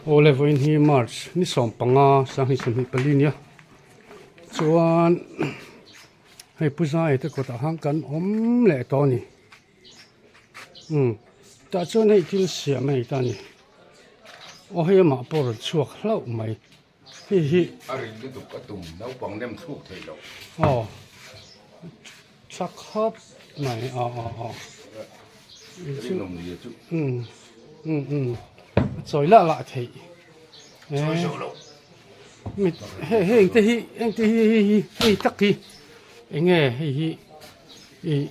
Awle vawiin hi March ni 15 2024 nia chuan hei Pu Zaia te kawtah khan kan awm leh tawh a ni umm tah chuan hei thil siam a ni ta a ni aw hei amah pawh a rawn chhuak hlauh mai. Hei hi a rit lutuk a tum naupang nem thluk theih loh. Aw tha khawp mai aw aw aw. Rinawm nia chu. Um um um a chawi lah lah theih. Chawi zawh loh. Mi hei heng te hi heng te hi hei hi hei tak hi eng nge hei hi ih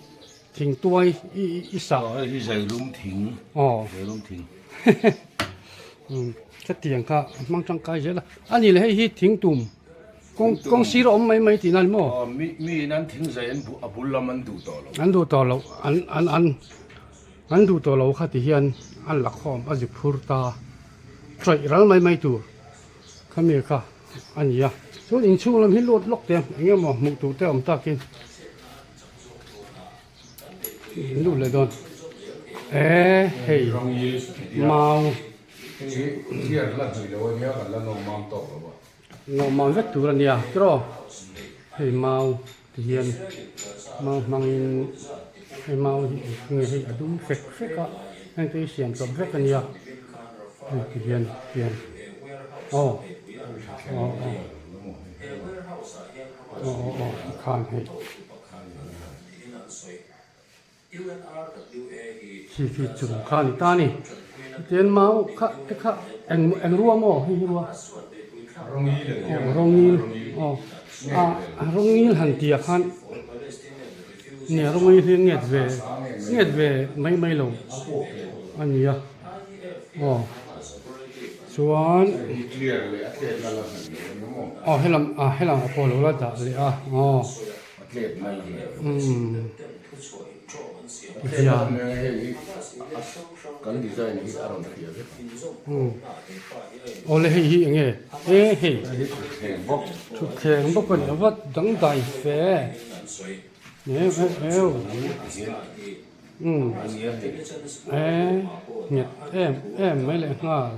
thing tuai i i sah. Aw hei hi zailum thing. Aw. Zailum thing. Umm hetiang kha a hmang tangkai zel a a ni le hei hi thing tum kawng kawng sir a awm mai mai tihna a ni maw? Aw mi miin an thing zai an a bul lam an duh tawh lo. An duh tawh lo an an an an duh tawh lo kha ti hian an la khawm a zi phur ta tawih ral mai mai tur khami kha a ni a chuan inchhung lam hi lut lawk te eng emaw hmuh tur te a awm takin. Lut leh dawn e hei mau nawm mam vek tur a nia tiraw hei mau ti hian mau hmangin hei mau hi eng nge hei a dum fek fek a heng te hi siam chawp vek a nia hei ti hian hian aw aw aw aw aw aw tikhan hei. Khi khi chung kha a ni ta a ni. Tichuan mau kha te kha eng eng rua maw hei hi rua aw rawngil aw a rawngil han tih ah khan nia rawngil hi nget ve nget ve mai mai lo a ni a aw chuan aw helam ah helam ah pawh a lo la dah leh a aw. Awle hei hi eng nge e hei thutthleng bawk a ni a va dangdai fe e eu e nghet em em mai leh nghal.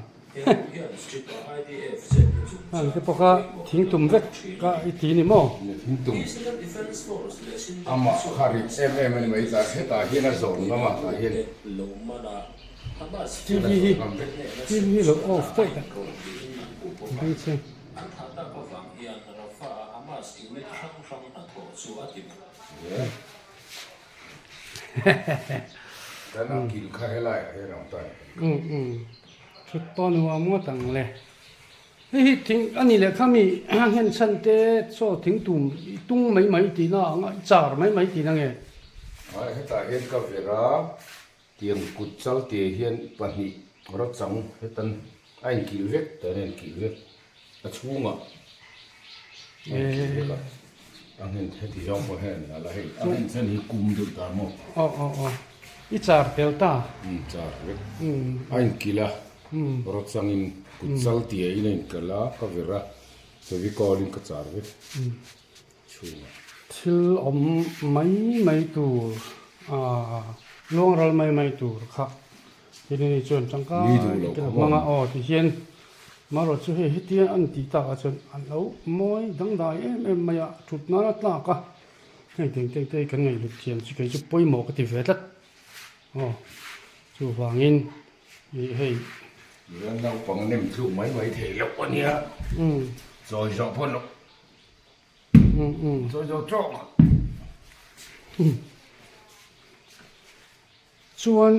Heng te pawh kha thingtum vek a i ti ni maw? Thingtum amah kha rit em em a ni mai ta hetah hian a zawn ngam a tah hian TV hi TV hi lo off daih ta beng chheng. Kan a kil kha helai ah hian a awm ta a ni. Thut pawh nuam ngawt ang le. Hei hi thing a ni leh kha mi nghen chhan te chaw thing tum i tung mai mai tihna ang a, i char mai mai tihna nge? Ai hetah hian ka ver a, tiang kut chal te hian pahnih rawchang hetan a inkilh vek tan a inkilh vek a chhungah a inkilh vek a, a nghen heti zawng pawh hian a la hei a nghen chhan hi kum deuh ta maw? Aw aw aw. I char tel ta. Umm char vek. A inkilh a, rawchangin kut chal tiahin a inkilh a, ka ver a, fevicol in ka char vek chhungah. Thil awm mai mai tur, aah luang ral mai mai tur kha tin ani chuan tangkai takin a hmang a, aw tihian marawh chu hei hetiang an tih takah chuan a lo mawi dangdai em em mai a, thut nan a tlak a. Heng teng teng te hi kan ngaihhlut thiam chu kei chu pawimawh ka ti ve tlat aw chuvangin ih hei. Nula naupang nem thluk mai mai theih loh a nia chawi zawh pawh loh chawi zawh tawk a. Chuan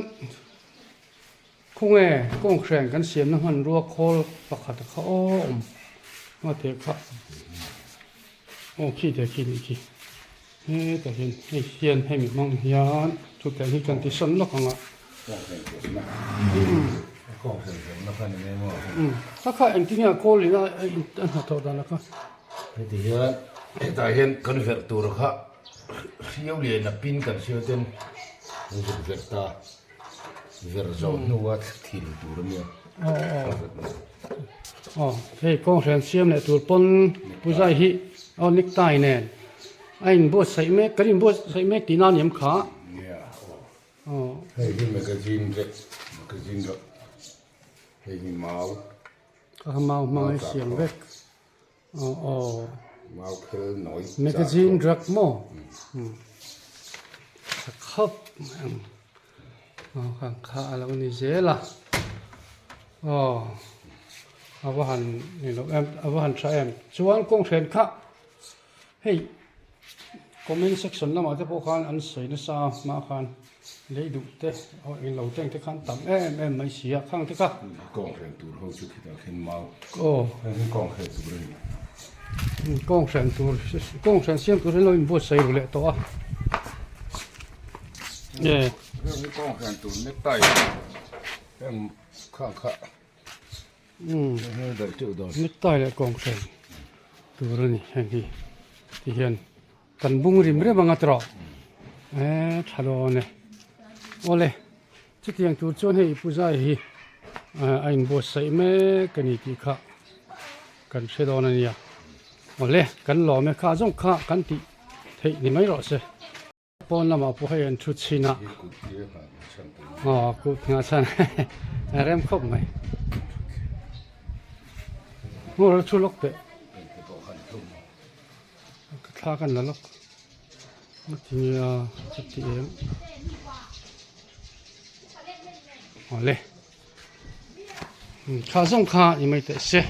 khawnge kawnghren kan siamna hmanrua khawl pakhat a kha awm a teh kha aw khi teh khi nih khi hetah hian hei hian hemi hmang hian chutiang hi kan ti sawn lawk ang a kha kha engtin nge a kawl in a a hnathawh dan a kha. Heti hian hetah hian kan verh tur kha. Hriau lian a pin kan hriau ten an zuk verh ta verh zawh hnua thil tur a nia. Aw hei kawnghren siam leh tur pawn puzai hi aw necktie nen a inbuatsaih mek kan inbuatsaih mek tihna a ni em kha. Hei hi magazine rek magazine rek hei hi mau. Kha mau hmang a siam vek. Aw aw. Mau khel nawi chah. Magazine drug maw? Tha khawp mai ang. Aw kha kha a lo ni zel a. Aw a va han ni lo em a va han tha em. Chuan kawnghren kha hei comment section lamah te pawh khan an sawi nasa a hma khan lei duh te aw englo te ang te khan tam em em mai si a khang te kha. Kawnghren tur ho chu khitah khin mau. Aw. Heng hi kawnghren tur a ni. Kawnghren tur kawnghren siam tur hi lo inbuatsaih ru leh tawh a. Nge. Heng hi kawnghren tur necktie heng khang kha. Umm necktie leh kawnghren tur a ni heng hi ti hian kan bung rim rem anga tawh eh tha dawn e awle chutiang tur chuan hei puzai hi a inbuatsaih mek a ni tih kha kan hre dawn a nia awle kan lawm e kha zawng kha kan tih theih ni mai rawh se. Pawn lamah pawh hei an thu chhin a aw kut nghah chhan a rem khawp mai hmur a thu lawk teh ka thla kan la lawk a ti nia ka ti em awle tha zawng kha ni mai teh se.